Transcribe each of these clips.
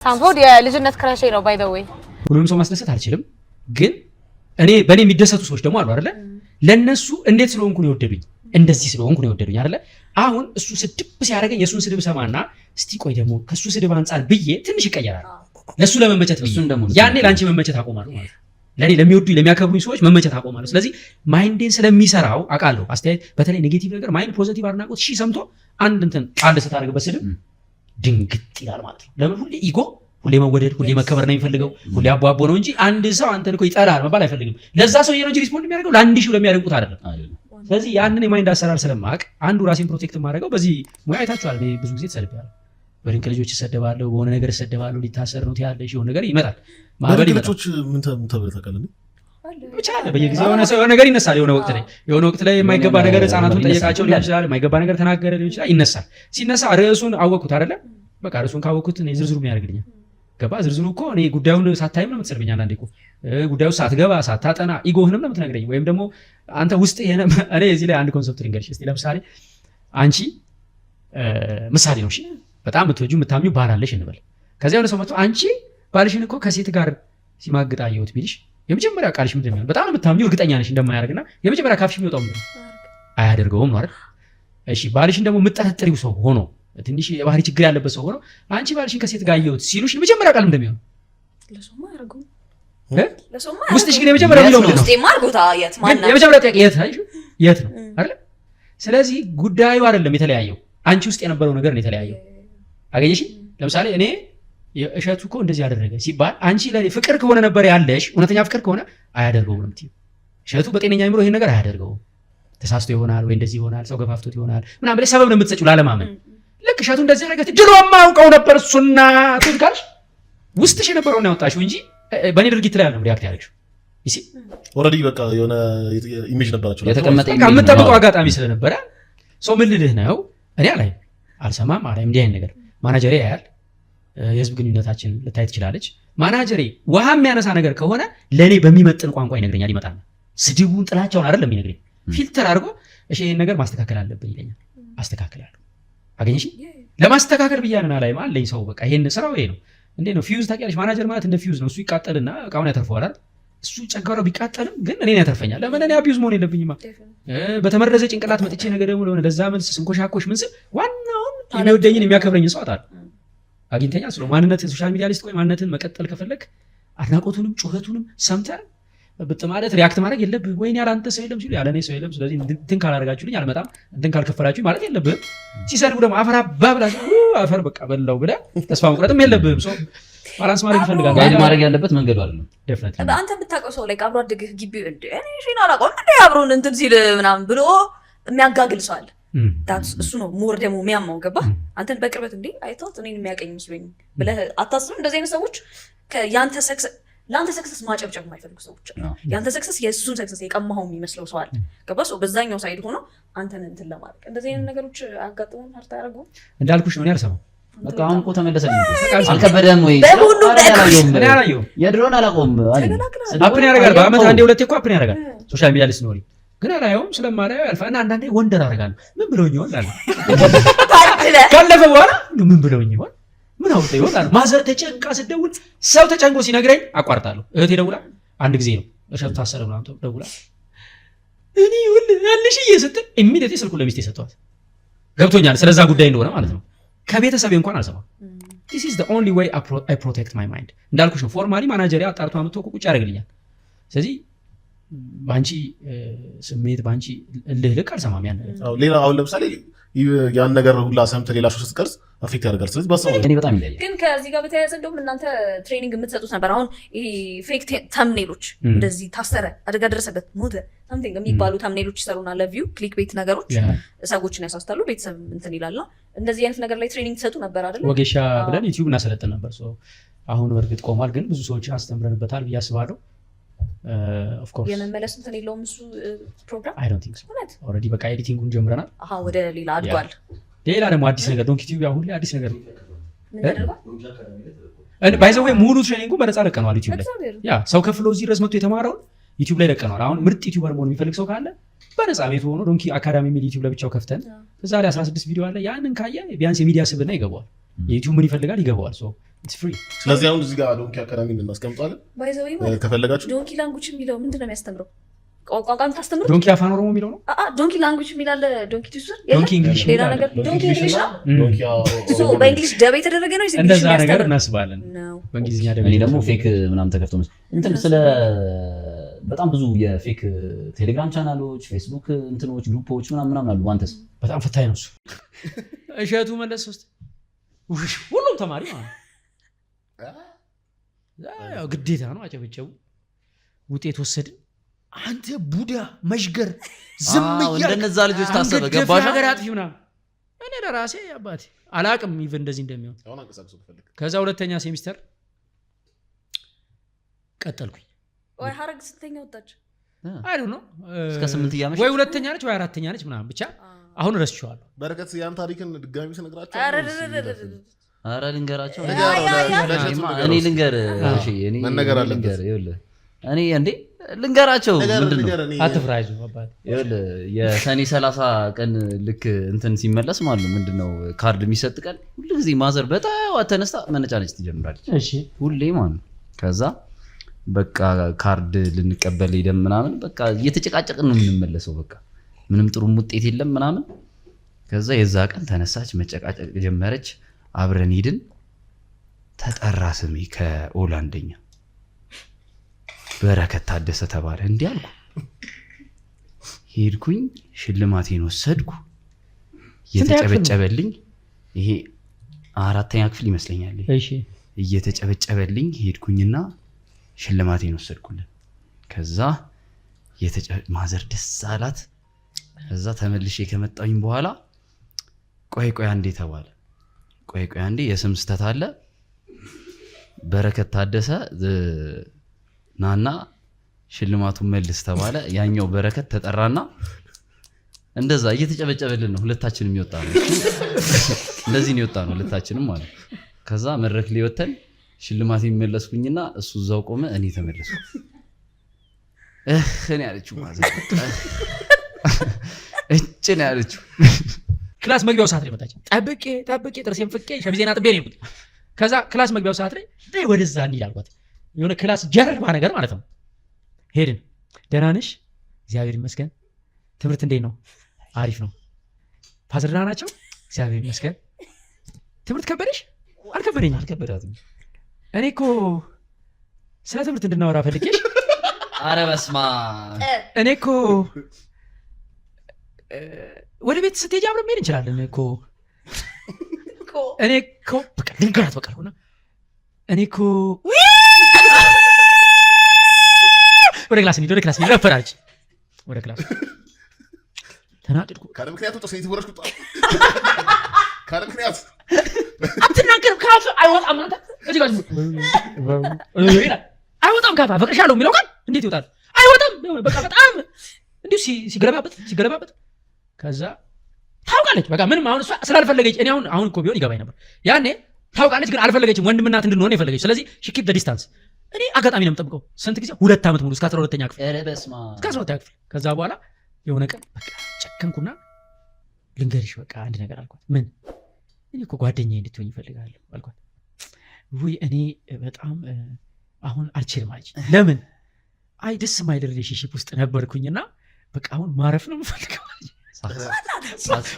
ሳምፎርድ የልጅነት crush ኤ ነው by the way። ሁሉንም ሰው ማስደሰት አልችልም፣ ግን እኔ በእኔ የሚደሰቱ ሰዎች ደግሞ አሉ አይደለ? ለእነሱ እንዴት ስለሆንኩ ነው የወደዱኝ፣ እንደዚህ ስለሆንኩ ነው የወደዱኝ አይደለ? አሁን እሱ ስድብ ሲያደርገኝ የእሱን ስድብ ሰማና እስቲ ቆይ ደግሞ ከእሱ ስድብ አንጻር ብዬ ትንሽ ይቀየራል። ለእሱ ለመመቸት ብዬ። እሱን ደግሞ ያኔ ለአንቺ መመቸት አቆማለሁ ማለት ነው። ለእኔ ለሚወዱኝ ለሚያከብሩኝ ሰዎች መመቸት አቆማለሁ። ስለዚህ mind ኤን ስለሚሰራው አውቃለሁ። አስተያየት በተለይ negative ነገር mind positive አድናቆት ሺህ ሰምቶ አንድ እንትን አንድ ስታደርግበት ስድብ ድንግጥ ይላል ማለት ነው። ለምን? ሁሌ ego ሁሌ መወደድ፣ ሁሌ መከበር ነው የሚፈልገው። ሁሌ አቦ አቦ ነው እንጂ አንድ ሰው አንተን እኮ ይጠላል መባል አይፈልግም። ለዛ ሰውዬ ነው እንጂ respond የሚያደርገው ለ1,000ው ለሚያደንቁት አይደለም። አይደለም። ስለዚህ ያንን የ mind አሰራር ስለማቅ አንዱ ራሴን protect የማደርገው በዚህ ሙያ አይታችኋል። እኔ ብዙ ጊዜ ተሰድቤያለሁ። በድንቅ ልጆች እሰደባለሁ፣ በሆነ ነገር እሰደባለሁ። ሊታሰር ነው ትያለሽ፣ የሆነ ነገር ይመጣል፣ ማዕበል በድንቅ ይመጣል። ልጆች ምን ተብለህ ታውቃለህ? ብቻ አለ በየጊዜው የሆነ ሰው የሆነ ነገር ይነሳል። የሆነ ወቅት ላይ የማይገባ ነገር ህፃናቱን ጠየቃቸው ሊሆን ይችላል። የማይገባ ነገር ተናገረ ሊሆን ይችላል። ይነሳል። ሲነሳ ርዕሱን አወቅኩት አይደለ? በቃ ርዕሱን ካወቅኩት እኔ ዝርዝሩ ያደርግልኛል። ገባ? ዝርዝሩ እኮ እኔ ጉዳዩን ሳታይም ነው የምትሰድበኝ። አንዳንዴ እኮ ጉዳዩ ሳትገባ ሳታጠና ego ህንም ነው የምትነግረኝ። ወይም ደግሞ አንተ ውስጥ እኔ እዚህ ላይ አንድ concept ልንገርሽ እስቲ። ለምሳሌ አንቺ ምሳሌ ነው፣ እሺ፣ በጣም የምትወጂው የምታምኚው ባል አለሽ እንበል። ከዚያ የሆነ ሰው መጥቶ አንቺ ባልሽን እኮ ከሴት ጋር ሲማግጥ አየሁት ቢልሽ የመጀመሪያ ቃልሽ ምንድን ነው? በጣም የምታምኚው፣ እርግጠኛ ነሽ እንደማያደርግና የመጀመሪያ ካፍሽ የሚወጣው ምንድን ነው? አያደርገውም ነው አይደል? እሺ፣ ባልሽን ደግሞ የምጠረጥሪው ሰው ሆኖ፣ ትንሽ የባህሪ ችግር ያለበት ሰው ሆኖ አንቺ ባልሽን ከሴት ጋር አየሁት ሲሉሽ የመጀመሪያ ቃል እንደሚሆነው ለሰውማ አያደርገውም። እ? ለሰውማ ውስጥሽ ግን የመጀመሪያ የሚለው ምንድን ነው? ውስጤማ አድርጎታ የት ግን ማና የመጀመሪያ ጥያቄ የት አይሽ የት ነው አይደል? ስለዚህ ጉዳዩ አይደለም የተለያየው፣ አንቺ ውስጥ የነበረው ነገር ነው የተለያየው። አገኘሽ? ለምሳሌ እኔ እሸቱ እኮ እንደዚህ ያደረገ ሲባል አንቺ ለኔ ፍቅር ከሆነ ነበር ያለሽ፣ እውነተኛ ፍቅር ከሆነ አያደርገውም ነው የምትይው። እሸቱ በጤነኛ አይምሮ ይሄን ነገር አያደርገውም፣ ተሳስቶ ይሆናል ወይ እንደዚህ ይሆናል፣ ሰው ገፋፍቶት ይሆናል ምናምን ብለሽ ሰበብ ነው የምትሰጪው ላለማመን። ልክ እሸቱ እንደዚህ ያደረገ ድሮም አውቀው ነበር እሱና ትል ካልሽ ውስጥሽ የነበረውን ያወጣሽው እንጂ በእኔ ድርጊት ላይ አይደለም react ያደረግሽው። You see? Already በቃ የሆነ image ነበራቸው። የተቀመጠ በቃ image ነው። የምጠብቀው አጋጣሚ ስለነበረ ሰው ምን ልልህ ነው፣ እኔ አላይም፣ አልሰማም፣ አላይም እንዲህ አይነት ነገር። ማናጀሬ ያያል። የህዝብ ግንኙነታችን ልታይ ትችላለች። ማናጀሬ ውሃ የሚያነሳ ነገር ከሆነ ለእኔ በሚመጥን ቋንቋ ይነግረኛል። ይመጣል፣ ስድቡን ጥላቻውን አይደለም የሚነግረኝ፣ filter አድርጎ እሺ ይህን ነገር ማስተካከል አለብን ይለኛል። አስተካክላለሁ። አገኘሽ? ለማስተካከል ብያንን አላይም አለኝ ሰው። በቃ ይሄን ስራው ይሄ ነው። እንዴ ነው ፊውዝ ታውቂያለሽ? ማናጀር ማለት እንደ ፊውዝ ነው። እሱ ይቃጠልና እቃውን ያተርፈዋል አይደል? እሱ ጨጓራው ቢቃጠልም ግን እኔን ያተርፈኛል። ለምን? እኔ abuse መሆን የለብኝማ። በተመረዘ ጭንቅላት መጥቼ ነገር ደግሞ ለሆነ ለዛ መልስ ስንኮሻኮሽ ምን ስል ዋናውን የሚወደኝን የሚያከብረኝን ሰው አጣለሁ። አግኝተኛል። ስለ ማንነት social media ላይ ስትቆይ ማንነትን መቀጠል ከፈለግ አድናቆቱንም ጩኸቱንም ሰምተህ ብጥ ማለት react ማድረግ የለብህ። ወይኔ ያለ አንተ ሰው የለም ሲሉ ያለ እኔ ሰው የለም፣ ስለዚህ እንትን ካላደረጋችሁልኝ አልመጣም፣ እንትን ካልከፈላችሁኝ ማለት የለብህም። ሲሰድቡ ደግሞ አፈር አባ ብላ አፈር በቃ በላው ብለህ ተስፋ መቁረጥም የለብህም። So balance ማድረግ ይፈልጋል። Guide ማድረግ ያለበት መንገዱ አይደለም። Definitely. አንተ የምታውቀው ሰው ላይ አብሮ አደግህ ግቢ እንደ እኔ ሺን አላውቀውም እንደ አብሮን እንትን ሲል ምናምን ብሎ የሚያጋግል ሰው አለ። እሱ ነው more ደግሞ የሚያማው፣ ገባ? አንተን በቅርበት እንዴ አይተውት እኔን የሚያቀኝ መስሎኝ ብለህ አታስብም? እንደዚህ አይነት ሰዎች የአንተ success ለአንተ success ማጨብጨብ የማይፈልጉ ሰዎች አሉ። የአንተ success የእሱን success የቀማኸው የሚመስለው ሰው አለ። ገባ? ሰው በዛኛው side ሆኖ አንተን እንትን ለማድረግ እንደዚህ አይነት ነገሮች አያጋጥሙም? Hurt አያደርጉም? እንዳልኩሽ ነው፣ እኔ አልሰማም። በቃ አሁን እኮ ተመለሰልኝ እኮ። አልከበደህም ወይ? በሁሉም ኧረ አላየሁም። እኔ አላየሁም። የድሮን አላውቀውም አለኝ። ተገላግለሃል። Happen ያደርጋል። በአመት አንዴ ሁለቴ እኮ happen ያደርጋል። Social media ላይ ስትኖሪ ግን አላየውም። ስለማላየው ያልፋል። እና አንዳንዴ wonder አደርጋለሁ። ምን ብለውኝ ይሆን እላለሁ። ታድለህ። ካለፈ በኋላ ምን ብለውኝ ይሆን፣ ምን አውጥተው ይሆን እላለሁ። ማዘር ተጨንቃ ስትደውል፣ ሰው ተጨንቆ ሲነግረኝ አቋርጣለሁ። እህቴ ደውላ አንድ ጊዜ ነው እሸቱ ታሰረ ምናምን ደውላ እኔ ይኸውልህ ያለሽ ስትል immediately ስልኩን ለሚስቴ ሰጠኋት። ገብቶኛል ስለዛ ጉዳይ እንደሆነ ማለት ነው። ከቤተሰቤ እንኳን አልሰማም። This is the only way I protect my mind። እንዳልኩሽ ነው። Formally ማናጀሬ አጣርቶ አምጥቶ ቁጭ ያደርግልኛል። ስለዚህ በአንቺ ስሜት በአንቺ እልህ ልክ አልሰማም ያን ነገር። አዎ፣ ሌላ አሁን ለምሳሌ ያን ነገር ሁላ ሰምተህ ሌላ show ስትቀርጽ affect ያደርጋል። ስለዚህ ባሰማው እኔ በጣም ይለያል። ግን ከዚህ ጋር በተያያዘ እንደውም እናንተ training የምትሰጡት ነበር። አሁን ይሄ fake thumbnail ኦች እንደዚህ ታሰረ፣ አደጋ ደረሰበት፣ ሞተ something የሚባሉ thumbnail ኦች ይሰሩና ለ view clickbait ነገሮች ሰዎችን ያሳስታሉ፣ ቤተሰብ እንትን ይላልና እንደዚህ አይነት ነገር ላይ training ትሰጡ ነበር አይደለ? ወጌሻ ብለን ዩቲዩብ እናሰለጥን ነበር። So አሁን በእርግጥ ቆሟል፣ ግን ብዙ ሰዎችን አስተምረንበታል ብዬ አስባለሁ። Of course. የመመለስ እንትን የለውም እሱ ፕሮግራም? I don't think so. እውነት? Already በቃ editing ኡን ጀምረናል። አሀ፣ ወደ ሌላ አድጓል። ሌላ ደግሞ አዲስ ነገር ዶንኪ ቲዩብ አሁን ላይ አዲስ ነገር ምን ተደርጓል? By the way ሙሉ training ኡ በነፃ ለቀነዋል ዩቲዩብ ላይ። እግዚአብሔር። Yeah፣ ሰው ከፍሎ እዚህ ድረስ መጥቶ የተማረውን ዩቲዩብ ላይ ለቀነዋል። አሁን ምርጥ YouTuber መሆን የሚፈልግ ሰው ካለ በነፃ ቤቱ ሆኖ ዶንኪ አካዳሚ የሚል ዩቲዩብ ለብቻው ከፍተን እዛ ላይ 16 ቪዲዮ አለ። ያንን ካየ ቢያንስ የሚዲያ ስብዕና ይገባዋል። የዩቲዩብ ምን ይፈልጋል ይገባዋል። So It's free። ስለዚህ አሁን እዚህ ጋር ዶንኪ አካዳሚ እናስቀምጣለን። By the way ማለት ከፈለጋችሁ። Donkey language የሚለው ምንድን ነው የሚያስተምረው? ቋንቋ የምታስተምሩት? ዶንኪ አፋን ኦሮሞ የሚለው ነው። Donkey language የሚል አለ። Donkey tutor? Donkey English ሌላ የሚል አለ። ነገር Donkey English ነው። ዶንኪ So በ English dub የተደረገ ነው ወይስ English እንደዛ ነገር የሚያስተምር እናስባለን። ነው? በእንግሊዝኛ እኔ ደግሞ fake ምናምን ተከፍቶ እንትን ስለ በጣም ብዙ የ fake ቴሌግራም ቻናሎች፣ ፌስቡክ እንትኖች፣ group ኦች ምናምን ምናምን አሉ። አንተስ? በጣም ፈታኝ ነው እሱ። እሸቱ መለስ ሶስት ውሽ፣ ሁሉም ተማሪ ማለት ነው። ያው ግዴታ ነው። አጨበጨቡ። ውጤት ወሰድን። አንተ ቡዳ መሽገር ዝም አዎ፣ እያልክ እንደነዛ ልጆች ታሰበ። አንገት ደፊ ገባሽ? ሀገር አጥፊ ምናምን። እኔ ለራሴ አባቴ አላቅም even እንደዚህ እንደሚሆን። አሁን አንቀሳቅሶ ከፈለግ። ከዛ ሁለተኛ ሴሚስተር ቀጠልኩኝ። ወይ ሀረግ ስንተኛ ወጣች? I don't know። እስከ 8 እያመሸች? ወይ ሁለተኛ ነች ወይ አራተኛ ነች ምናምን ብቻ አሁን ረስቼዋለሁ። በረከት ያን ታሪክን ድጋሚ ስነግራቸው ኧረ ኧረ ልንገራቸው። ንገረው፣ ለእሸቱ እኔማ ንገረው እኔ እስኪ። ልንገር። እሺ፣ እኔ መነገር አለበት። ልንገር፣ ይኸውልህ እኔ እንዴ ልንገራቸው ንገር፣ ምንድን ነው? ንገር፣ እኔ አትፍራ፣ አይዞህ አባቴ። ይኸውልህ የሰኔ 30 ቀን ልክ እንትን ሲመለስ ማለት ነው፣ ምንድን ነው ካርድ የሚሰጥ ቀን፣ ሁልጊዜ mother በጠዋት ተነስታ መነጫነጭ ትጀምራለች። ሁሌ ማለት ነው። ከዛ በቃ ካርድ ልንቀበል ሄደን ምናምን በቃ እየተጨቃጨቅን ነው የምንመለሰው። በቃ ምንም ጥሩም ውጤት የለም ምናምን። ከዛ የዛ ቀን ተነሳች መጨቃጨቅ ጀመረች። አብረን ሄድን። ተጠራ ስሜ ከኦል አንደኛ በረከት ታደሰ ተባለ። እንዲህ አልኩ። ሄድኩኝ፣ ሽልማቴን ወሰድኩ። እየተጨበጨበልኝ፣ ይሄ አራተኛ ክፍል ይመስለኛል። እየተጨበጨበልኝ ሄድኩኝና ሽልማቴን ወሰድኩልን። ከዛ mother ደስ አላት። ከዛ ተመልሼ ከመጣሁኝ በኋላ ቆይ ቆይ አንዴ ተባለ። ቆይ ቆይ አንዴ፣ የስም ስህተት አለ። በረከት ታደሰ ናና ሽልማቱን መልስ ተባለ። ያኛው በረከት ተጠራና እንደዛ እየተጨበጨበልን ነው ሁለታችንም የወጣ ነው። እንደዚህ ነው የወጣ ነው ሁለታችንም ማለት ነው። ከዛ መድረክ ላይ ወተን ሽልማት መለስኩኝና እሱ እዛው ቆመ፣ እኔ ተመለስኩ። እህ እኔ ያለችው mother እጭ ነው ያለችው። Class መግቢያው ሰዓት ላይ መጣች። ጠብቄ ጠብቄ ጥርሴን ፍቄ ሸሚዜን አጥቤ ነው የሄድኩት። ከዛ class መግቢያው ሰዓት ላይ ነይ ወደዛ እንሂድ አልኳት። የሆነ class ጀርባ ነገር ማለት ነው። ሄድን። ደህና ነሽ? እግዚአብሔር ይመስገን። ትምህርት እንዴት ነው? አሪፍ ነው። Father ደህና ናቸው? እግዚአብሔር ይመስገን። ትምህርት ከበደሽ? አልከበደኝም። አልከበዳትም። እኔ እኮ ስለ ትምህርት እንድናወራ ፈልጌሽ። ኧረ በስመ አብ። እኔ እኮ ወደ ቤት ስትሄጂ አብረን መሄድ እንችላለን እኮ። እኔ እኮ በቃ ልንገራት በቃ አልኩና እኔ እኮ ወደ class እንሂድ፣ ወደ class እንሂድ ረፈራች። ወደ class ተናደድኩ። ካለ ምክንያቱ ጥርሴን የተቦረሽኩት ካለ ምክንያት። አትናገርም፣ ከአፍ አይወጣም። አንተ እዚህ ጋር ይላል፣ አይወጣም ከአፍ። አፈቅርሻለሁ የሚለው ቃል እንዴት ይወጣል? አይወጣም። በቃ በጣም እንዲሁ ሲገለባበጥ ሲገለባበጥ ከዛ ታውቃለች። በቃ ምንም አሁን እሷ ስላልፈለገች እኔ አሁን አሁን እኮ ቢሆን ይገባኝ ነበር። ያኔ ታውቃለች ግን አልፈለገችም። ወንድምና እህት እንድንሆን የፈለገች። ስለዚህ she keep distance። እኔ አጋጣሚ ነው የምጠብቀው። ስንት ጊዜ? 2 ዓመት ሙሉ እስከ 12ኛ ክፍል። ኧረ በስመ አብ። እስከ 12ኛ ክፍል። ከዛ በኋላ የሆነ ቀን በቃ ጨከንኩና ልንገርሽ በቃ አንድ ነገር አልኳት። ምን? እኔ እኮ ጓደኛዬ እንድትሆኝ እፈልጋለሁ አልኳት። ውይ እኔ በጣም አሁን አልችልም አለች። ለምን? አይ ደስ የማይል relationship ውስጥ ነበርኩኝና በቃ አሁን ማረፍ ነው የምፈልገው አለች።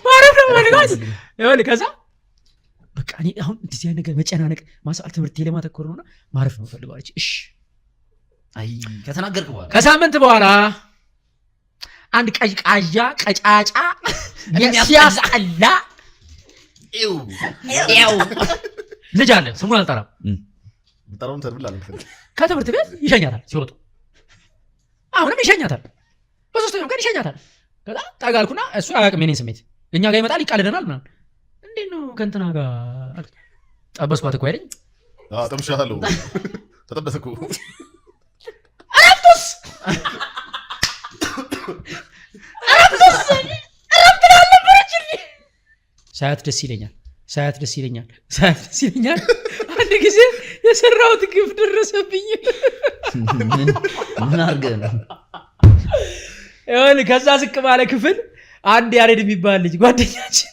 ማረፍ ነው የምፈልገው አለች። ይኸውልህ ከዛ በቃ እኔ አሁን እንደዚህ አይነት ነገር መጨናነቅ ማሰዓል ትምህርቴ ለማተኮር ነውና ማረፍ ነው የምፈልገው አለች። እሺ። አይ ከተናገርክ በኋላ። ከሳምንት በኋላ አንድ ቀዥቃዣ ቀጫጫ ሲያስጠላ ልጅ አለ። ስሙን አልጠራም። ብጠራውም ተድብል አለ። ከትምህርት ቤት ይሸኛታል ሲወጡ፣ አሁንም ይሸኛታል። በሶስተኛው ቀን ይሸኛታል። ከዛ ጠጋ አልኩና እሱ አያውቅም የኔን ስሜት፣ እኛ ጋር ይመጣል ይቃልደናል ምናምን። እንዴት ነው ከእንትና ጋር አልኩት። ጠበስኳት እኮ አይደል? ጠብሻታለሁ። ተጠበሰ እኮ። እረፍቱስ እረፍቱስ እረፍት ላይ አልነበረችልኝ። ሳያት ደስ ይለኛል፣ ሳያት ደስ ይለኛል፣ ሳያት ደስ ይለኛል። አንድ ጊዜ የሰራሁት ግፍ ደረሰብኝ። ምን አድርገህ ነው? ይኸውልህ ከዛ ዝቅ ባለ ክፍል አንድ ያሬድ የሚባል ልጅ ጓደኛችን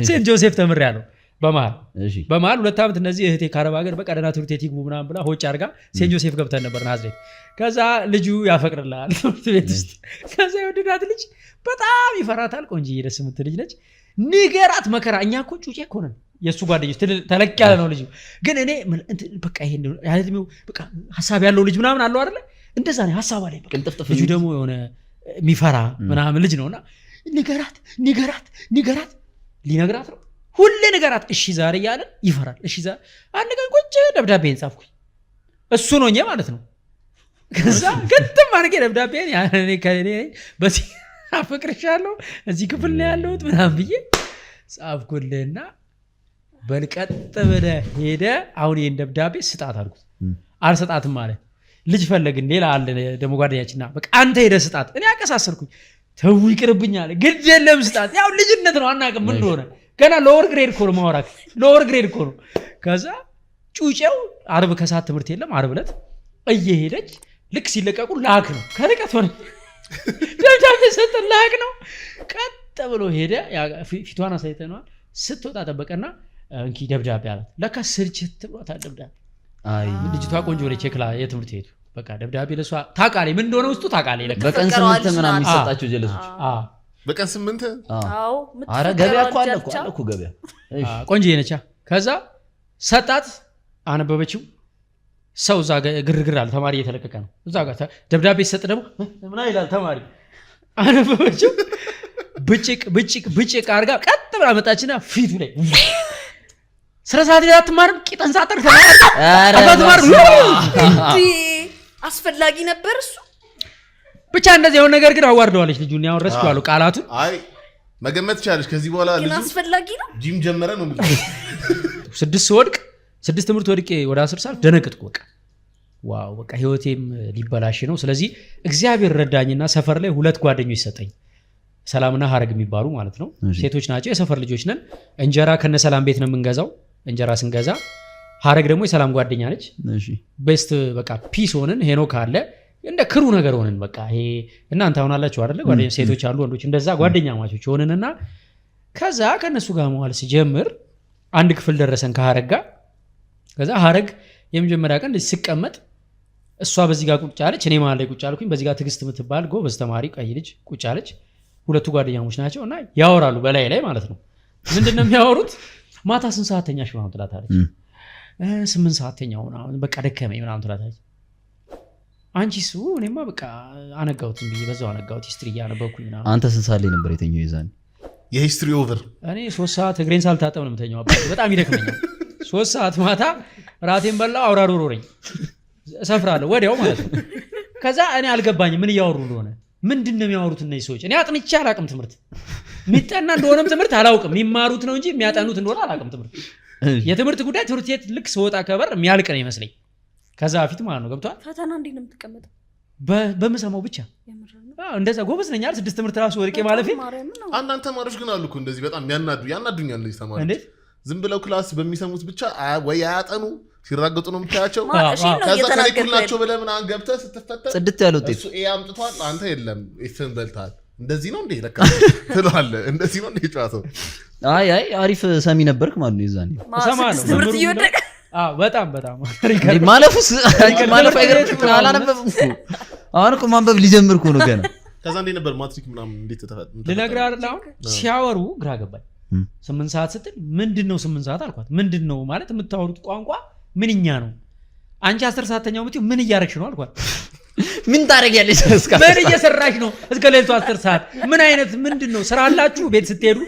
ሴንት ጆሴፍ ተምሬያለሁ። በመሀል እሺ በመሀል 2 ዓመት እነዚህ እህቴ ከአረብ ሀገር በቃ ደህና ትምህርት ቤት ይግቡ ምናምን ብላ ሆጭ አድርጋ ሴንት ጆሴፍ ገብተን ነበር ናዝሬት። ከዛ ልጁ ያፈቅርልሃል ትምህርት ቤት ውስጥ። ከዛ የወደዳት ልጅ በጣም ይፈራታል። ቆንጆዬ ደስ የምትል ልጅ ነች። ንገራት መከራ። እኛ እኮ ጩጬ እኮ ነን፣ የእሱ ጓደኞች ተለቅ ያለ ነው ልጁ። ግን እኔ እንትን በቃ ይሄ ያለ እድሜው በቃ ሀሳብ ያለው ልጅ ምናምን አለው አይደለ? እንደዛ ነው ሀሳብ አለኝ በቃ። ቅልጥፍጥፍ ልጁ ደግሞ የሆነ የሚፈራ ምናምን ልጅ ነውና ንገራት ንገራት ንገራት፣ ሊነግራት ነው፣ ሁሌ ንገራት። እሺ ዛሬ እያለን ይፈራል። እሺ ዛሬ አንድ ቀን ቁጭ ደብዳቤን ጻፍኩኝ፣ እሱ ነው እኔ ማለት ነው። ከዛ ግጥም አድርጌ ደብዳቤን እኔ ከእኔ በዚህ አፈቅርሻለሁ፣ እዚህ ክፍል ነው ያለሁት ምናምን ብዬ ጻፍኩልህና በልቀጥ ብለህ ሄደህ አሁን ይህን ደብዳቤ ስጣት አልኩት። አልሰጣትም አለ። ልጅ ፈለግን፣ ሌላ አለ ደግሞ ጓደኛችንና በቃ አንተ ሄደህ ስጣት። እኔ አቀሳሰርኩኝ። ተው ይቅርብኝ አለ። ግድ የለም ስጣት። ያው ልጅነት ነው፣ አናውቅም ምን እንደሆነ። ገና lower grade እኮ ነው ማውራት፣ lower grade እኮ ነው። ከዛ ጩጬው አርብ ከሰዓት ትምህርት የለም፣ አርብ ዕለት እየሄደች ልክ ሲለቀቁ ላክ ነው፣ ከርቀት ሆነ ደብዳቤ ሰጠን፣ ላክ ነው። ቀጥ ብሎ ሄደ። ፊቷን አሳይተነዋል። ስትወጣ ጠበቀና እንኪ ደብዳቤ አላት። ለካ ስልችት ብሏታል ደብዳቤ። አይ ልጅቷ ቆንጆ ነች። የትምህርት ቤቱ በቃ ደብዳቤ ለሷ ታውቃለች፣ ምን እንደሆነ ውስጡ ታውቃለች። ለካ በቀን የምትፈቀረዋ 8 ልጅ ምናምን ናት። የሚሰጣቸው ጀለሶች። በቀን 8። አዎ። አረ ገበያ እኮ አለ የምትፈቀረዋ እኮ ልጅ አለ እኮ ገበያ። እሺ። ቆንጆ ነች። ከዛ ሰጣት፣ አነበበችው። ሰው እዛ ግርግር አለ፣ ተማሪ እየተለቀቀ ነው። እዛ ጋር ደብዳቤ ሲሰጥ ደግሞ ምና ይላል ተማሪ። አነበበችው። ብጭቅ ብጭቅ ብጭቅ አድርጋ ቀጥ ብላ መጣችና ፊቱ ላይ ስለ ሰዓት ላይ አትማርም፣ ቂጥህን ሳጠር ኧረ አትማርም። እንዴ፣ አስፈላጊ ነበር እሱ? ብቻ እንደዚህ የሆነ ነገር ግን አዋርደዋለች ልጁን። ያው ረስቼዋለሁ ቃላቱን። አይ መገመት ትችላለች። ከዚህ በኋላ ግን ልጁ አስፈላጊ ነው? ጂም ጀመረ ነው የምልህ። 6 ስወድቅ፣ 6 ትምህርት ወድቄ ወደ 10 ሳልፍ ደነገጥኩ። በቃ wow፣ በቃ ህይወቴም ሊበላሽ ነው። ስለዚህ እግዚአብሔር ረዳኝና ሰፈር ላይ ሁለት ጓደኞች ሰጠኝ። ሰላምና ሀረግ የሚባሉ ማለት ነው። ሴቶች ናቸው፣ የሰፈር ልጆች ነን። እንጀራ ከነ ሰላም ቤት ነው የምንገዛው። እንጀራ ስንገዛ ሀረግ ደግሞ የሰላም ጓደኛ ነች። Best በቃ peace ሆንን። ሄኖክ አለ፣ እንደ crew ነገር ሆንን። በቃ ይሄ እናንተ አሁን አላችሁ አይደለ? ጓደኛ ሴቶች አሉ ወንዶች፣ እንደዛ ጓደኛ ማቾች ሆንንና ከዛ ከነሱ ጋር መዋል ሲጀምር አንድ ክፍል ደረሰን ከሀረግ ጋር። ከዛ ሀረግ የመጀመሪያ ቀን እንደዚህ ስቀመጥ እሷ በዚህ ጋር ቁጭ አለች፣ እኔ መሀል ላይ ቁጭ አልኩኝ። በዚህ ጋር ትዕግስት የምትባል ጎበዝ ተማሪ ቀይ ልጅ ቁጭ አለች። ሁለቱ ጓደኛሞች ናቸው እና ያወራሉ በላይ ላይ ማለት ነው። ምንድን ነው የሚያወሩት? ማታ ስንት ሰዓት ተኛሽ ምናምን ትላታለች። 8 ሰዓት ተኛሁ ምናምን፣ በቃ ደከመኝ ምናምን ትላታለች። አንቺስ? እኔማ በቃ አነጋሁት፣ ዝም ብዬ በዛው አነጋሁት፣ history እያነበብኩኝ ምናምን። አንተ ስንት ሰዓት ላይ ነበር የተኛው የዛኔ? የ history over። እኔ 3 ሰዓት እግሬን ሳልታጠብ ነው የምተኛው። አባቴ በጣም ይደክመኛል። 3 ሰዓት ማታ ራቴን በላው፣ አውራ ዶሮ ነኝ፣ እሰፍራለሁ ወዲያው ማለት ነው። ከዛ እኔ አልገባኝም ምን እያወሩ እንደሆነ። ምንድን ነው የሚያወሩት እነዚህ ሰዎች? እኔ አጥንቼ አላውቅም። ትምህርት የሚጠና እንደሆነም ትምህርት አላውቅም። የሚማሩት ነው እንጂ የሚያጠኑት እንደሆነ አላውቅም። ትምህርት የትምህርት ጉዳይ ትምህርት ቤት ልክ ስወጣ ከበር የሚያልቅ ነው ይመስለኝ። ከዛ በፊት ማለት ነው፣ ገብቷል። ፈተና እንዴት ነው የምትቀመጠው? በምሰማው ብቻ። የምር ነው? አዎ፣ እንደዛ ጎበዝ ነኝ አይደል? 6 ትምህርት ራሱ ወድቄ ማለፌ። ማርያምን ነው። አንዳንድ ተማሪዎች ግን አሉ እኮ እንደዚህ በጣም ያናዱ፣ ያናዱኛል እነዚህ ተማሪዎች። እንዴት? ዝም ብለው class በሚሰሙት ብቻ ወይ አያጠኑ፣ ሲራገጡ ነው የምታያቸው። እሺ ነው ከዛ ከኔ እየተናገርኩ እኩል ናቸው ያለው። ብለህ ምናምን ገብተህ ስትፈተን ጽድት ያለ ውጤት። እሱ A አምጥቷል፣ አንተ የለም F ን በልተሃል። እንደዚህ ነው እንዴ ለካ ትለዋለህ። እንደዚህ ነው እንዴ ጨዋታው? አይ አይ፣ አሪፍ ሰሚ ነበርክ ማለት ነው የዛኔ። እሰማለሁ። 6 ትምህርት መምህሩ እየወደቀ። አዎ፣ በጣም በጣም። እንዴ፣ ማለፉስ ማለፍ አይገርምም? አላነበብም እኮ፣ አሁን እኮ ማንበብ ሊጀምር እኮ ነው ገና። ከዛ እንዴት ነበር ማትሪክ ምናምን እንዴት ልነግርህ አይደል፣ አሁን ሲያወሩ ግራ ገባኝ። 8 ሰዓት ስትል ምንድን ነው 8 ሰዓት አልኳት። ምንድን ነው ማለት የምታወሩት ቋንቋ ምንኛ ነው? አንቺ 10 ሰዓት ተኛው የምትይው ምን እያደረግሽ ነው አልኳት። ምን ታደርጊያለሽ እስከ ምን እየሰራሽ ነው እስከ ሌሊቱ 10 ሰዓት? ምን አይነት ምንድን ነው፣ ስራ አላችሁ? ቤት ስትሄዱ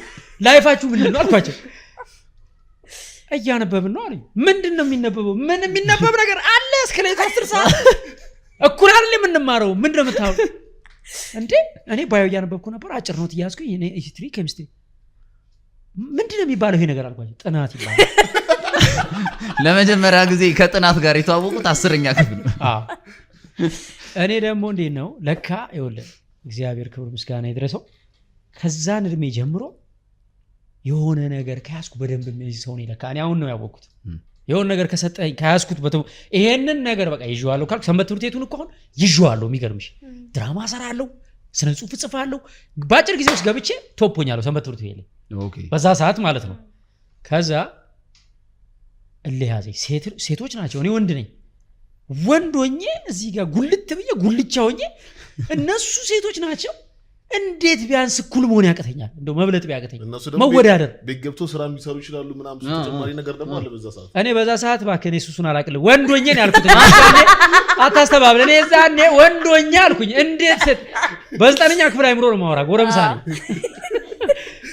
life ኣችሁ ምንድን ነው አልኳቸው። እያነበብን ነው አሉኝ። ምንድን ነው የሚነበበው? ምን የሚነበብ ነገር አለ እስከ ሌሊቱ 10 ሰዓት? እኩል አይደል የምንማረው? ምንድን ነው የምታወሩት? እንዴ እኔ bio እያነበብኩ ነበር። አጭር note እያዝኩኝ፣ እኔ history፣ chemistry፣ ምንድን ነው የሚባለው ይሄ ነገር አልኳቸው። ጥናት ይባላል። ለመጀመሪያ ጊዜ ከጥናት ጋር የተዋወቁት 10ኛ ክፍል ነው። አዎ። እኔ ደግሞ እንዴት ነው ለካ ይኸውልህ እግዚአብሔር ክብር ምስጋና ይድረሰው፣ ከዛን እድሜ ጀምሮ የሆነ ነገር ከያዝኩ በደንብ የሚይዝ ሰው ነኝ ለካ። እኔ አሁን ነው ያወቅኩት። የሆነ ነገር ከሰጠኝ ከያዝኩት ይሄንን ነገር በቃ ይዤዋለሁ ካልኩ፣ ሰንበት ትምህርት ቤቱን እኮ አሁን ይዤዋለሁ። የሚገርምሽ ድራማ እሰራለሁ፣ ስነ ጽሁፍ እጽፋለሁ። በአጭር ጊዜ ውስጥ ገብቼ top ሆኛለሁ ሰንበት ትምህርት ቤት ላይ በዛ ሰዓት ማለት ነው። ከዛ እልህ ያዘኝ። ሴቶች ናቸው፣ እኔ ወንድ ነኝ። ወንድ ሆኜ እዚህ ጋር ጉልት ብዬ ጉልቻ ሆኜ እነሱ ሴቶች ናቸው። እንዴት ቢያንስ እኩል መሆን ያቅተኛል? እንደው መብለጥ ቢያቅተኝ እነሱ ደግሞ መወዳደር ቤት ገብቶ ስራ የሚሰሩ ይችላሉ ምናምን፣ እሱ ተጨማሪ ነገር ደግሞ አለ በዛ ሰዓት። እኔ በዛ ሰዓት እባክህ እኔ ሱሱን አላቅልም። ወንድ ሆኜ ነው ያልኩት። እኔ የዛኔ አታስተባብል። እኔ የዛኔ ወንድ ሆኜ አልኩኝ። እንዴት ሴት በ9ኛ ክፍል አይምሮ ነው የማወራ፣ ጎረምሳ ነኝ።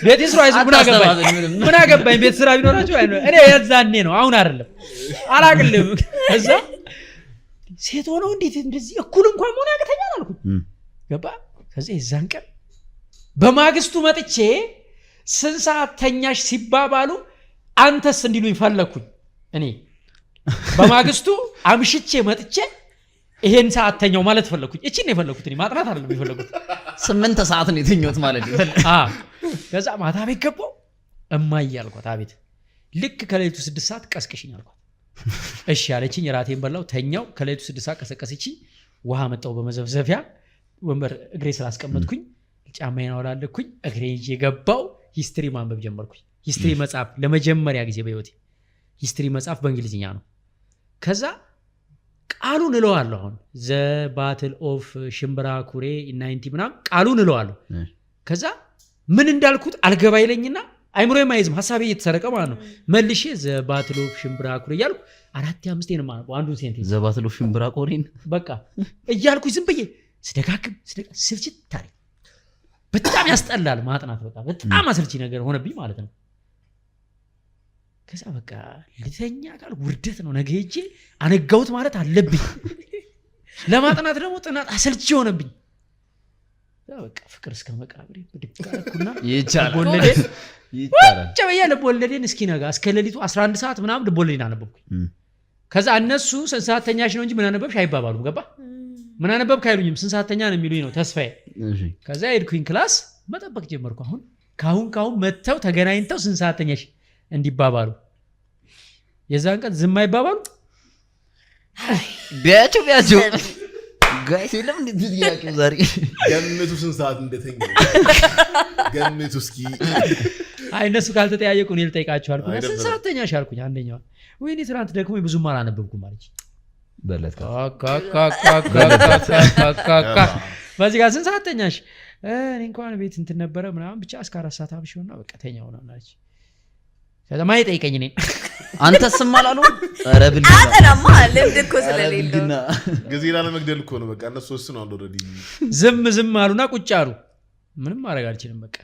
ቤት ይስሩ አይስሩ ምን አገባኝ? አታስተባብል ምንም። ምን አገባኝ? ቤት ስራ ቢኖራቸው አይኖር። እኔ የዛኔ ነው፣ አሁን አይደለም። አላቅልም። ከዛ ሴት ሆነው እንዴት እንደዚህ እኩል እንኳን መሆን ያቅተኛል አልኩኝ። ገባ? ከዛ የዛን ቀን በማግስቱ መጥቼ ስንት ሰዓት ተኛሽ ሲባባሉ አንተስ እንዲሉኝ ፈለግኩኝ። እኔ በማግስቱ አምሽቼ መጥቼ ይሄን ሰዓት ተኛው ማለት ፈለግኩኝ። እቺን ነው የፈለግኩት፣ እኔ ማጥናት አይደለም የፈለግኩት። 8 ሰዓት ነው የተኛሁት ማለት ነው። ከዛ ማታ ቤት ገባሁ። እማዬ አልኳት፣ አቤት። ልክ ከሌሊቱ 6 ሰዓት ቀስቅሽኝ አልኳት። እሺ አለችኝ። እራቴን በላው ተኛው። ከሌሊቱ 6 ሰዓት ቀሰቀሰችኝ። ውሃ መጣው በመዘፍዘፊያ ወንበር እግሬ ስላስቀመጥኩኝ ጫማዬን አወላለኩኝ። እግሬ ይዤ ገባው። History ማንበብ ጀመርኩኝ። History መጽሐፍ ለመጀመሪያ ጊዜ በህይወቴ history መጽሐፍ በእንግሊዝኛ ነው። ከዛ ቃሉን እለዋለሁ። አሁን the battle of ሽምብራ ኩሬ ninety ምናምን ቃሉን እለዋለሁ። ከዛ ምን እንዳልኩት አልገባ ይለኝና አይምሮ የማይዝም ሀሳቤ እየተሰረቀ ማለት ነው። መልሼ the battle of ሽምብራ ኩሬ እያልኩ አራት አምስቴን ማለት አንዱን sentence The battle of ሽምብራ ቆሬን በቃ እያልኩኝ ዝም ብዬ ስደጋግም ስደጋግም ስልችት አለኝ። በጣም ያስጠላል ማጥናት፣ በቃ በጣም አሰልቺ ነገር ሆነብኝ ማለት ነው። ከዛ በቃ ልተኛ ቃል ውርደት ነው፣ ነገ ሄጄ አነጋውት ማለት አለብኝ። ለማጥናት ደግሞ ጥናት አሰልቺ ሆነብኝ። በቃ ፍቅር እስከ መቃብሬ ብድግ አደረኩና ይቻላል። ልቦለዴን ይቻላል። ቁጭ ብዬ ልቦለዴን እስኪነጋ እስከ ሌሊቱ 11 ሰዓት ምናምን ልቦለዴን አነበብኩኝ። ከዛ እነሱ ስንት ሰዓት ተኛሽ ነው እንጂ ምን አነበብሽ አይባባሉም። ገባ? ምን አነበብክ አይሉኝም። ስንት ሰዓት ተኛ ነው የሚሉኝ ነው ተስፋዬ። ከዛ ሄድኩኝ class መጠበቅ ጀመርኩ። አሁን ካሁን ካሁን መጥተው ተገናኝተው ስንት ሰዓት ተኛሽ እንዲባባሉ። የዛን ቀን ዝም አይባባሉ። ቢያቸው ቢያቸው guys የለም እንዴ ጥያቄው ዛሬ? ገምቱ ስንት ሰዓት እንደተኛ ገምቱ እስኪ። አይ እነሱ ካልተጠያየቁ እኔ ልጠይቃቸው አልኩኝ። አይደብርም። ስንት ሰዓት ተኛሽ አልኩኝ። አንደኛዋ ወይኔ ትናንት ደክሞኝ ብዙም አላነበብኩም አለች። በለት በዚህ ጋር ስንት ሰዓት ተኛሽ? እኔ እንኳን ቤት እንትን ነበረ ምናምን ብቻ እስከ 4 ሰዓት አምሽውና በቃ ተኛው ምናምን አለች። ከዛ ማን ይጠይቀኝ እኔን? አንተ ስም አላሉ? ኧረ ብልግና። አጠናማ ልምድ እኮ ኧረ ስለሌለው። ብልግና። ጊዜ ላለመግደል እኮ ነው። በቃ እነሱ ወስነዋል already። ዝም ዝም አሉና ቁጭ አሉ። ምንም ማድረግ አልችልም። በቃ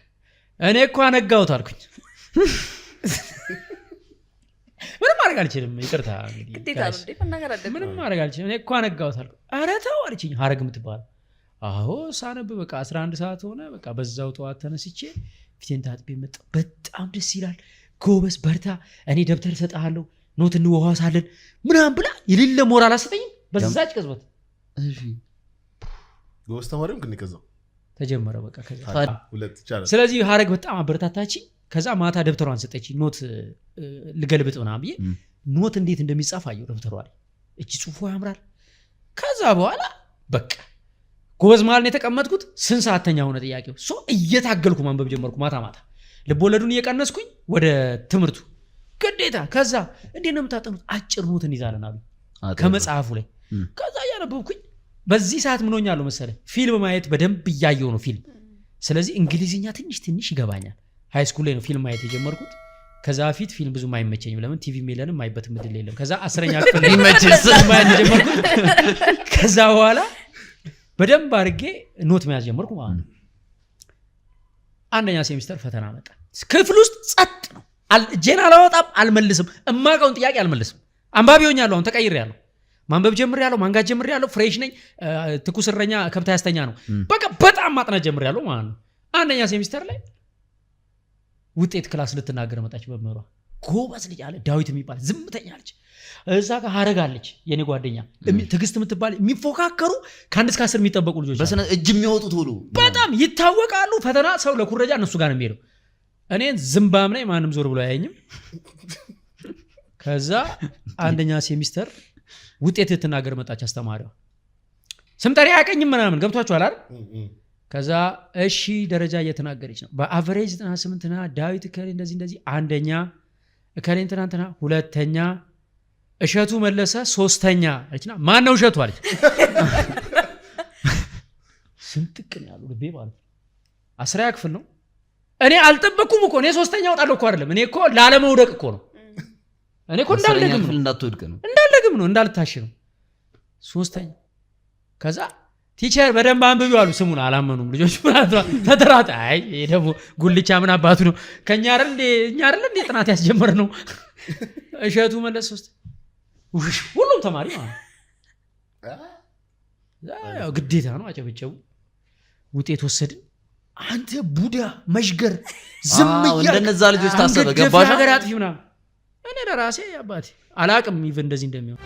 እኔ እኮ አነጋሁት አልኩኝ። ምንም ማድረግ አልችልም። ይቅርታ እንግዲህ ግዴታ ነው guys። እንዴ መናገር አለብን። ምንም ማድረግ አልችልም። እኔ እኮ አነጋሁት አልኩኝ። ኧረ ተው አለችኝ። ሀረግ የምትባለው። አዎ ሳነብ በቃ 11 ሰዓት ሆነ። በቃ በዛው ጠዋት ተነስቼ ፊቴን ታጥቤ መጣሁ። በጣም ደስ ይላል። ጎበዝ በርታ፣ እኔ ደብተር እሰጥሃለሁ፣ note እንዋዋሳለን ምናምን ብላ የሌለ ሞራል አሰጠኝም። በዛች ቅጽበት ጎበዝ ተማሪም ግን ከዛው ተጀመረ በቃ ከዛ ሁለት ይቻላል። ስለዚህ ሀረግ በጣም አበረታታችኝ። ከዛ ማታ ደብተሯን ሰጠችኝ። Note ልገልብጥ ምናምን ብዬ note እንዴት እንደሚጻፍ አየሁ ደብተሯ ላይ። እቺ ጽሁፎ ያምራል። ከዛ በኋላ በቃ ጎበዝ መሀል ነው የተቀመጥኩት። ስንት ሰዓት ተኛ ሆነ ጥያቄው። So እየታገልኩ ማንበብ ጀመርኩ። ማታ ማታ ልቦለዱን እየቀነስኩኝ ወደ ትምህርቱ ግዴታ። ከዛ እንዴት ነው የምታጠኑት? አጭር note እንይዛለን አሉ ከመጽሐፉ ላይ። ከዛ እያነበብኩኝ በዚህ ሰዓት ምን ሆኛለሁ መሰለህ? ፊልም ማየት በደንብ እያየሁ ነው ፊልም። ስለዚህ እንግሊዝኛ ትንሽ ትንሽ ይገባኛል። High school ላይ ነው ፊልም ማየት የጀመርኩት። ከዛ በፊት ፊልም ብዙም አይመቸኝም። ለምን ቲቪም የለንም፣ ማይበት ምድል የለም። ከዛ 10ኛ ክፍል ላይ ፊልም ማየት የጀመርኩት። ከዛ በኋላ በደንብ አድርጌ note መያዝ ጀመርኩ ማለት ነው። አንደኛ ሴሚስተር ፈተና መጣ። ክፍል ውስጥ ጸጥ ነው። እጄን አላወጣም፣ አልመልስም። እማውቀውን ጥያቄ አልመልስም። አንባቢ ሆኛለሁ። አሁን ተቀይሬያለሁ። ማንበብ ጀምሬያለሁ። ማንጋት ጀምሬያለሁ። Fresh ነኝ። ትኩስ እረኛ ከብት ያስተኛ ነው። በቃ በጣም ማጥናት ጀምሬያለሁ ማለት ነው። አንደኛ ሴሚስተር ላይ ውጤት class ልትናገር መጣች መምህሯ። ጎበዝ ልጅ አለ ዳዊት የሚባል ዝምተኛ ልጅ። እዛ ጋር ሀረግ አለች የኔ ጓደኛ ትዕግስት የምትባል የሚፎካከሩ ከ1 እስከ 10 የሚጠበቁ ልጆች አሉ። በስነ እጅ የሚወጡ ቶሎ በጣም ይታወቃሉ። ፈተና ሰው ለኩረጃ እነሱ ጋር ነው የሚሄደው። እኔን ዝምባም ነኝ፣ ማንም ዞር ብሎ አያየኝም። ከዛ አንደኛ ሴሚስተር ውጤት ልትናገር መጣች አስተማሪዋ። ስም ጠሪ አያቀኝም ምናምን ገብቷችኋል አይደል? ከዛ እሺ ደረጃ እየተናገረች ነው። በ average 98 ና ዳዊት እከሌ እንደዚህ እንደዚህ አንደኛ፣ እከሌ እንትና እንትና ሁለተኛ፣ እሸቱ መለሰ ሶስተኛ አለችና ማን ነው እሸቱ አለች። ስንጥቅ ነው ያሉ ልቤ ማለት ነው። 10ኛ ክፍል ነው። እኔ አልጠበቅኩም እኮ፣ እኔ ሶስተኛ እወጣለሁ እኮ አይደለም። እኔ እኮ ላለመውደቅ እኮ ነው። እኔ እኮ አስረኛ እንዳልደግም ክፍል ነው። እንዳትወድቅ ነው። እንዳልደግም ነው፣ እንዳልታሽ ነው። ሶስተኛ። ከዛ teacher በደንብ አንብቢው አሉ። ስሙን አላመኑም ልጆች ተጠራጣ። አይ ይሄ ደግሞ ጉልቻ ምን አባቱ ነው፣ ከኛ አይደል እንዴ፣ እኛ አይደል እንዴ ጥናት ያስጀመር ነው። እሸቱ መለስ ሶስት፣ ውሽ ሁሉም ተማሪ ማለት ነው። ያው ግዴታ ነው፣ አጨበጨቡ። ውጤት ወሰድን። አንተ ቡዳ መሽገር ዝም አዎ፣ እያልክ እንደነዛ ልጆች ታሰበ አንገት ደፊ ገባሽ? ሀገር አጥፊ ምናምን። እኔ ለራሴ አባቴ አላቅም even እንደዚህ እንደሚሆን።